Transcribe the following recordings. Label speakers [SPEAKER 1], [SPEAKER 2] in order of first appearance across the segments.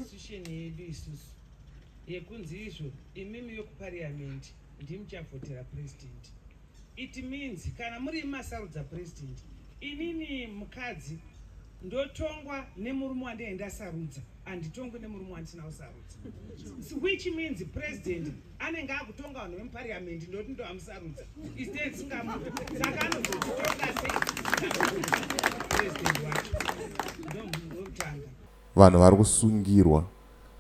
[SPEAKER 1] Constitution yedu isusu yekunzi izvo imimi vekuparliament ndimuchavhotera president, it means kana muri masarudza president, inini mukadzi ndotongwa nemurume wandinenge ndasarudza, handitongwi nemurume wandisina kusarudza, which means president anenge akutonga vanhu vemuparliament, ndoti ndoamusarudza instead singamuti. Saka anozotitonga sei president wacho? Ndokutanga.
[SPEAKER 2] Vanhu vari kusungirwa,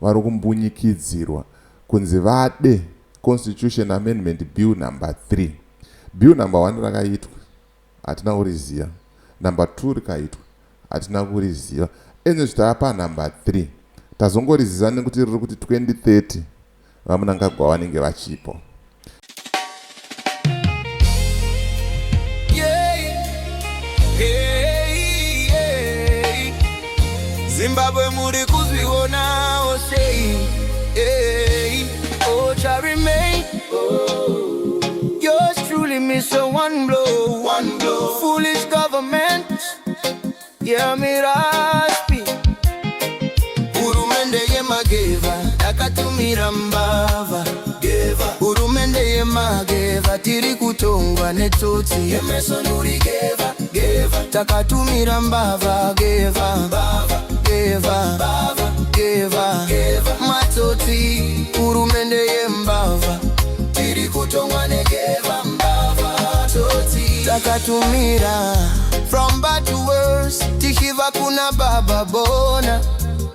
[SPEAKER 2] vari kumbunyikidzirwa kunzi vade Constitution Amendment Bill number 3. Bill number 1 rakaitwa, hatina kuriziva. Number 2 rikaitwa, hatina kuriziva. Ene zvitava panumber 3, tazongoriziva nekuti riri kuti 2030 VaMnangagwa vanenge vachipo.
[SPEAKER 3] Yeah. Zimbabwe, muri kuzvionawo sei? Hey, oh, remain. Yours truly, Mr. One Blow. One Blow. Foolish government. Yeah, Miraspi. Hurumende yemageva yakatumira mbavha. Hurumende yemageva, tiri kutongwa netsotsi. Takatumira mbavha, geva geva geva matsotsi. Hurumende yembavha, tiri kutongwa negeva, mbavha, tsotsi. Takatumira from bad to worse, tichibva kuna Baba Bona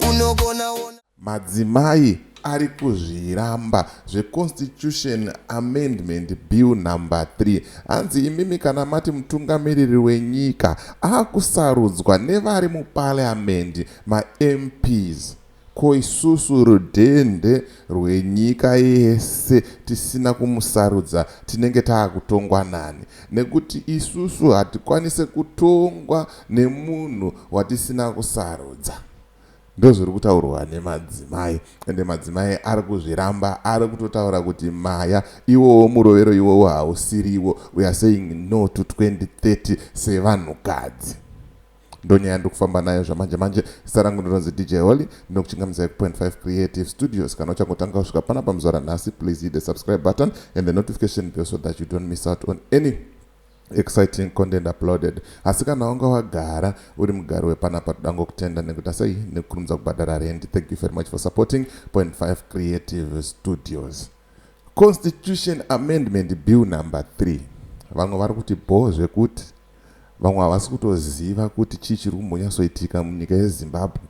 [SPEAKER 3] unogona ona.
[SPEAKER 2] Madzimai ari kuzviramba zveConstitution Amendment Bill number 3. Hanzi imimi kana mati mutungamiriri wenyika akusarudzwa nevari muparliament, maMPs, ko isusu rudhende rwenyika yese tisina kumusarudza tinenge taakutongwa nani? Nekuti isusu hatikwanise kutongwa nemunhu watisina kusarudza. Ndozviri kutaurwa nemadzimai, ende madzimai ari kuzviramba, ari kutotaura kuti maya iwowo murovero iwowo hausiriwo. We are saying no to 2030 sevanhukadzi. Ndonyaya ndiri kufamba nayo zvamanje manje. Zita rangu ndinonzi DJ Holly, ndinokuchingamidzai ku5 Creative Studios. Kana uchangotanga kusvika panapa muzuva ranhasi, please hit the subscribe button and the notification bell so that you don't miss out on any exciting content uploaded. Asi kana wanga wagara uri mugari wepanapa, toda ngokutenda nekuti asai nekukurumidza kubhadhara rent. Thank you very much for supporting Point 5 Creative Studios. Constitution Amendment Bill number 3, vamwe vari kuti bho zvekuti vamwe havasi kutoziva kuti chii chiri kumbonyatsoitika munyika yeZimbabwe,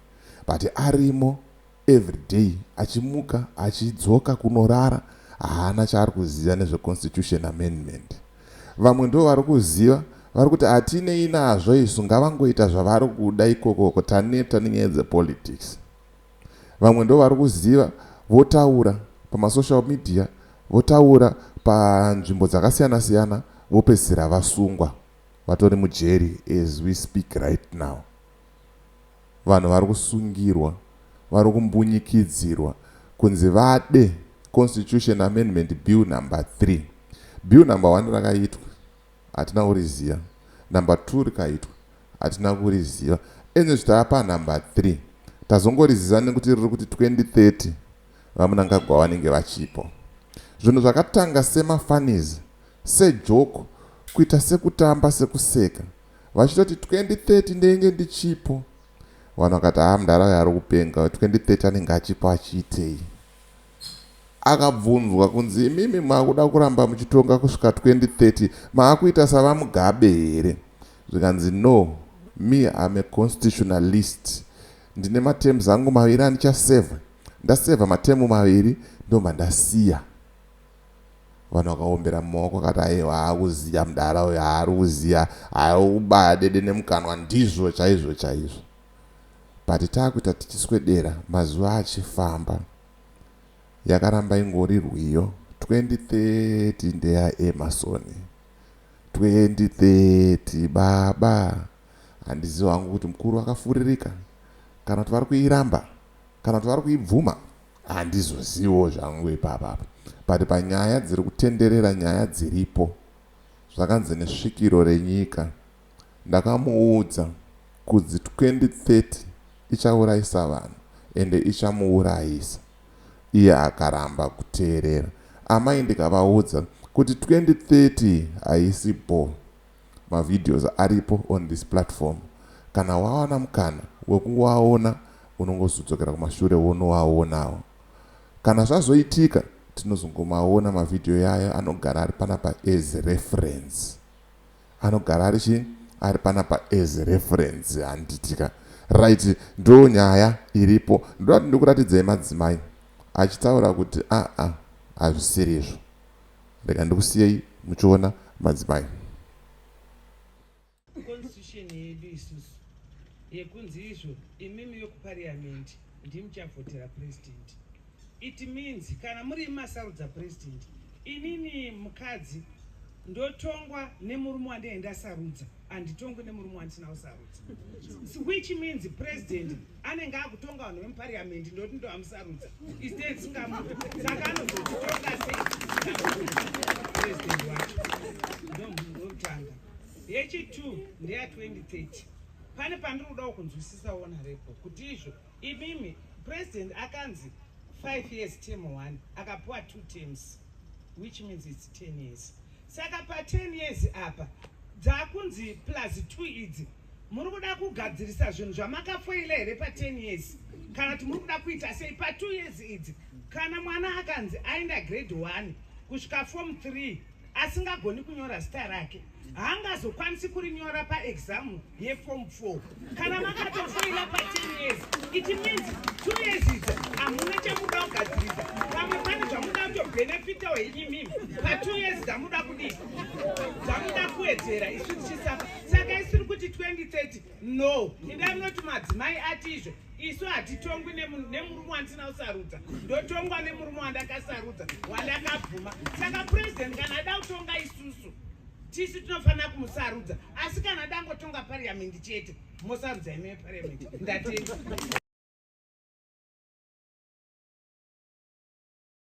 [SPEAKER 2] but arimo everyday achimuka achidzoka kunorara, haana chaari kuziva nezveconstitution amendment. Vamwe ndo vari kuziva, vari kuti hatinei nazvo isu, ngavangoita zvavari kuda ikokoko, taneta nenyaya dzepolitics. Vamwe ndo vari kuziva, votaura pamasocial media, votaura panzvimbo dzakasiyana siyana, vopedzisira vasungwa, vatori mujeri as we speak right now. Vanhu vari kusungirwa, vari kumbunyikidzirwa kunzi vade Constitution Amendment Bill number 3. Bill number 1 rakaitwa, hatina kuriziva. Number 2 rikaitwa, hatina kuriziva. Ene zvitava panumber 3, tazongoriziva nekuti riri kuti 2030 VaMnangagwa vanenge vachipo. Zvinhu zvakatanga semafunnies, sejoke, kuita sekutamba, sekuseka, vachitoti 2030 ndenge ndichipo. Vanhu vakati, "Ha, mudhara ari kupenga, 2030 anenge achipo achiitei?" Akabvunzwa kunzi, "Imimi maakuda kuramba muchitonga kusvika 2030, maakuita savaMugabe here?" Zvikanzi, "No, me, am a constitutionalist. Ndine materms angu maviri andichasevha. Ndasevha materms maviri, ndobva ndasiya." Vanhu vakaombera mumaoko, akati, "Aiwa, akuziya mudhara uyu, haari kuziya, ari kubaya dede nemukanwa." Ndizvo chaizvo chaizvo, but taakuita tichiswedera, mazuva achifamba, yakaramba ingori rwiyo, 2030 ndeyaEmmerson, 2030 baba. Handizivi hangu kuti mukuru akafuririka kana kuti vari kuiramba kana kuti vari kuibvuma, handizoziviwo zvangu ipapapa. But panyaya dziri kutenderera, nyaya dziripo, zvakanzi nesvikiro renyika, ndakamuudza kudzi 2030 ichaurayisa vanhu. Ende ichamuurayisa. Iye akaramba kuteerera. Amai ndikavaudza kuti 2030 haisi bho. Mavideos aripo on this platform. Kana wawana mukana wekuwaona unongozodzokera kumashure wonowaonawo. Kana zvazoitika tinozongomaona mavideo yayo anogara ari panapa as reference. Anogara ari chii? Ari panapa as reference handitika. Right, ndo nyaya iripo. Ndoda kuti ndikuratidzei madzimai achitaura kuti a a hazvisirizvo. Rega ndikusiyei muchiona madzimai.
[SPEAKER 1] Constitution yedu isusu yekunzi izvo imimi vekuparliament ndimuchavhotera president. It means kana muri masarudza president, inini mukadzi ndotongwa nemurume wandinenge ndasarudza, handitongwi nemurume wandisina kusarudza, which means president anenge akutonga vanhu vemuparliament, ndoti ndoamusarudza instead singamu. Saka anozotitonga sei president wacho? Ndotanga. Yechi2 ndeya2030. Pane pandiri kudawo kunzwisisa ona repo kuti izvo imimi president akanzi 5 years term 1, akapiwa 2 terms, which means it's 10 years. Saka pa10 years apa dzakunzi plus 2 idzi, muri kuda kugadzirisa zvinhu zvamakafoila here pa10 years, kana kuti muri kuda kuita sei pa2 years idzi? Kana mwana akanzi aenda grade 1 kusvika form 3 asingagoni kunyora zita rake, haangazokwanisi kurinyora paexam yeform 4. Kana makatofoila pa10 years, it means 2 years idzi hamuna chamuda kugadzirisa. Pamwe pane zvamuda kutobhenefitawo imimi pa2 years dzamuda kudii, dzamuda kuwedzera, isu tichisapa. Saka isiri kuti 2030 no. Indai munoti madzimai ati izvo isu hatitongwi nemurume wandisina kusarudza, ndotongwa nemurume wandakasarudza, wandakabvuma. Saka president kana ada kutonga isusu, tisu tinofanira kumusarudza, asi kana dangotonga parliament chete, mosarudza imi veparliament. Ndatenda.